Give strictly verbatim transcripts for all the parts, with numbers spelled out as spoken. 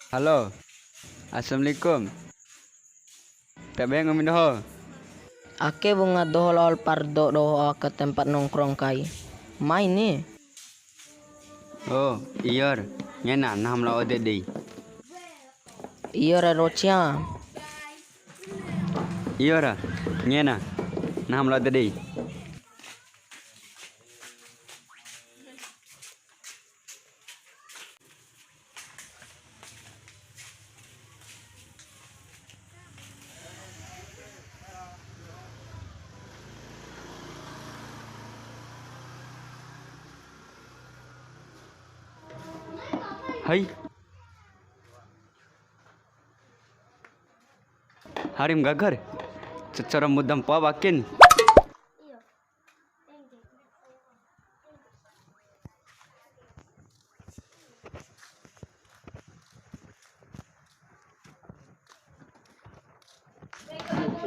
Halo. Assalamualaikum. Tabe nggomi doho? Ake wunga doho lao pardo doho aka tempat nongkrong kai. Mai ni. Oh, iyo ra. Ngena, nahu ma lao ede dei. Iyo ra, rocia. Iyo ra. Ngena, nahu ma lao ede dei. Hai. Harim gagar. Cocoro mudam pa wakin.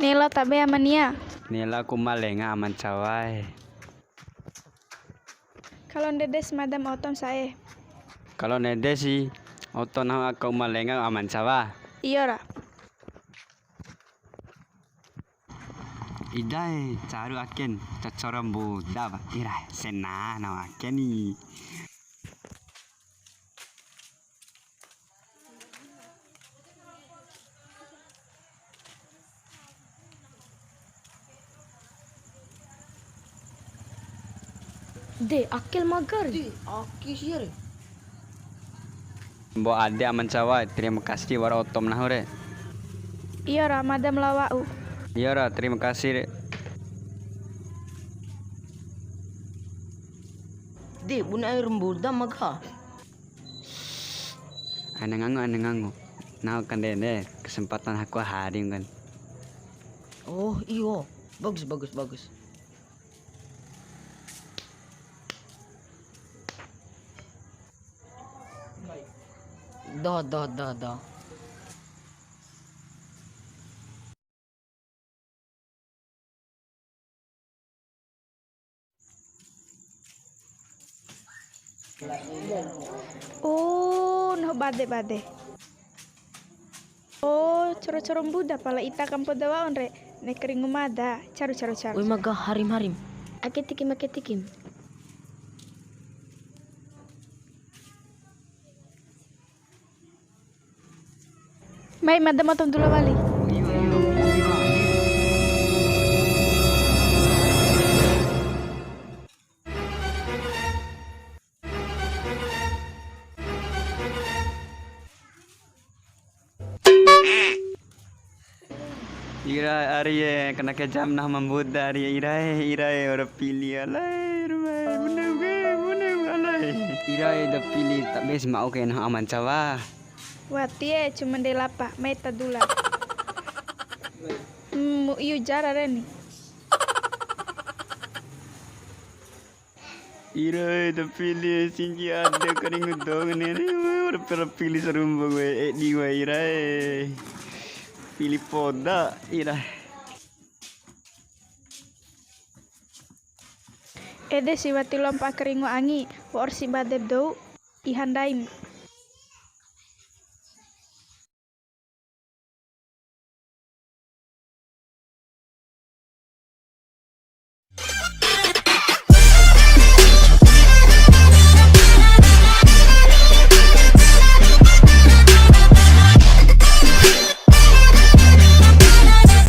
Nela tabe ama nia. Nela ku ma lenga ama ncawa e. Kalo ndede si mada ma otom sa'e. Kalo ndede si oto nahu aka uma lenga ama ncawa. Iyo ra. Idae, caru aken, cocoro mbuda, ira, sena, nawa aken ni. De, akel magar. De, aki sia re. Mbo ade ama ncawa, terima kasih wara otom nahu re. Iyo ra, mada ma lao wa'u. Iyo ra, terima kasih re. De, bune air mbuda maga. Aina ngango, aina ngango. Nahu kandede, kesempatan aku hari kan. Oh, iyo. Bagus, bagus, bagus. Doh, doh, doh, doh. Oh, nahu bade, bade. Oh, coro-coro mbuda pala ita kampo da wa'un re. Ne'e karingu mada, caru, caru, caru. Oi, maga harim, harim. Ake tikim, ake tikim. Mai, mada ma otom dula wali. Ira ari e, kena kejam nahu ma mbuda ari e, ira e, ira e, wara pili alai, ruma e, bune ke, bune ke alai. Ira e, da pili, tabe si ma'u ke nahu ama ncawa. Wati e, cuma ndei lapa, mai ta dula. Hmm, mu iu jara re ni. Ira e, ta pili singgi ade karingu dou ngene re, wara pili sarumbu gue, edi gue ira e. Pili poda, ira. Ede si wati lompa karingu angi, wa'ur si bade ba dou, iha ndain.